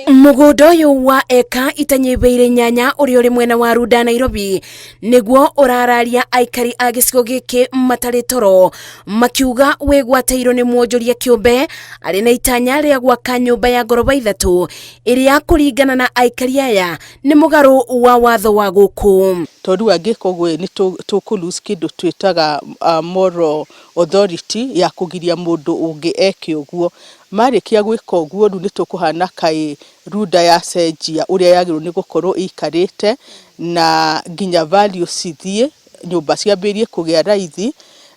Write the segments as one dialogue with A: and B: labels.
A: Mũgũnda ũyũ wa eka itanyihĩire 8 ũrĩa ũrĩ mwena wa Runda, Nairobi, nĩguo ũrararia aikari a gĩcigo gĩkĩ matarĩ toro, makiuga wĩgwatĩirwo nĩ mwonjoria kĩũmbe arĩ na itanya rĩa gwaka nyũmba ya ngoroba 3 ĩrĩa kũringana na aikari aya nĩ mũgarũ wa watho wa gũkũ.
B: Tondũ angĩka ũguo nĩ tũkũ lose kĩndũ twĩtaga moral authority ya kũgiria mũndũ ũngĩ eke ũguo. Marĩkia gwĩka ũguo, rĩu nĩ tũkũhana kaĩ Runda yacenjia ũrĩa yagĩrĩirwo nĩ gũkorwo ĩikarĩte, na nginya value cithiĩ, nyũmba ciambĩrĩrie kũgĩa raithi.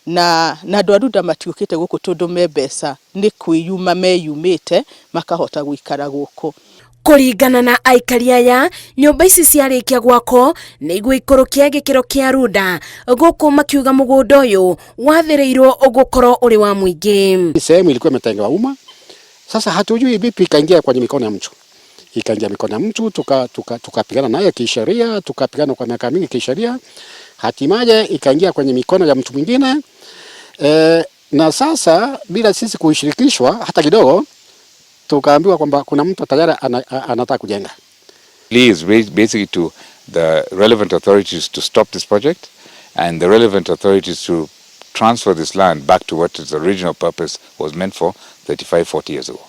B: Na andũ a Runda matiũkĩte gũkũ tondũ me mbeca, nĩ kwĩyuma meyumĩte makahota gũikara gũkũ.
A: Kũringana na aikari aya, nyũmba ici ciarĩkia gwakwo nĩ igũikũrũkia gĩkĩro kĩa Runda gũkũ, makiuga mũgũnda ũyũ wathĩrĩirwo gũkorwo ũrĩ wa mũingĩ.
C: Sehemu ilikuwa imetengewa umma. Sasa hatujui vipi ikaingia kwenye mikono ya mtu, ikaingia mikono ya mtu, tukapigana tuka naye kisheria, tukapigana kwa miaka mingi kisheria, hatimaye ikaingia kwenye mikono ya mtu mwingine na sasa bila sisi kuishirikishwa hata kidogo, tukaambiwa kwamba kuna mtu tayari anataka kujenga.
D: Please basically to the relevant authorities to stop this project and the relevant authorities to transfer this land back to what its original purpose was meant for 35, 40 years ago.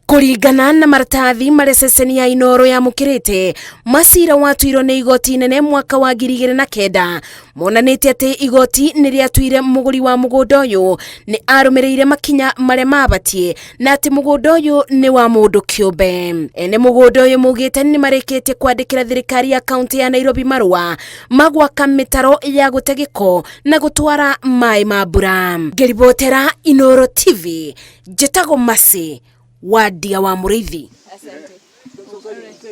A: Kũringana na maratathi marĩa ceceni ya Inoro yamũkĩrĩte, macira watuirwo nĩ igoti inene mwaka wa 2009 monanĩtie atĩ igoti nĩ rĩatuire mũgũri wa mũgũnda ũyũ nĩ arũmĩrĩire makinya marĩa mabatiĩ na atĩ mũgũnda ũyũ nĩ wa mũndũ kĩũmbe. Ene mũgũnda ũyũ maugĩte nĩ marĩkĩtie kwandĩkĩra thirikari ya kaunti ya Nairobi marũa ma gwaka mĩtaro ya gũte gĩko na gũtwara maĩ ma mbura. Ngĩribotera Inoro TV, njĩtagwo Mercy Wadia wa Mũrĩithi.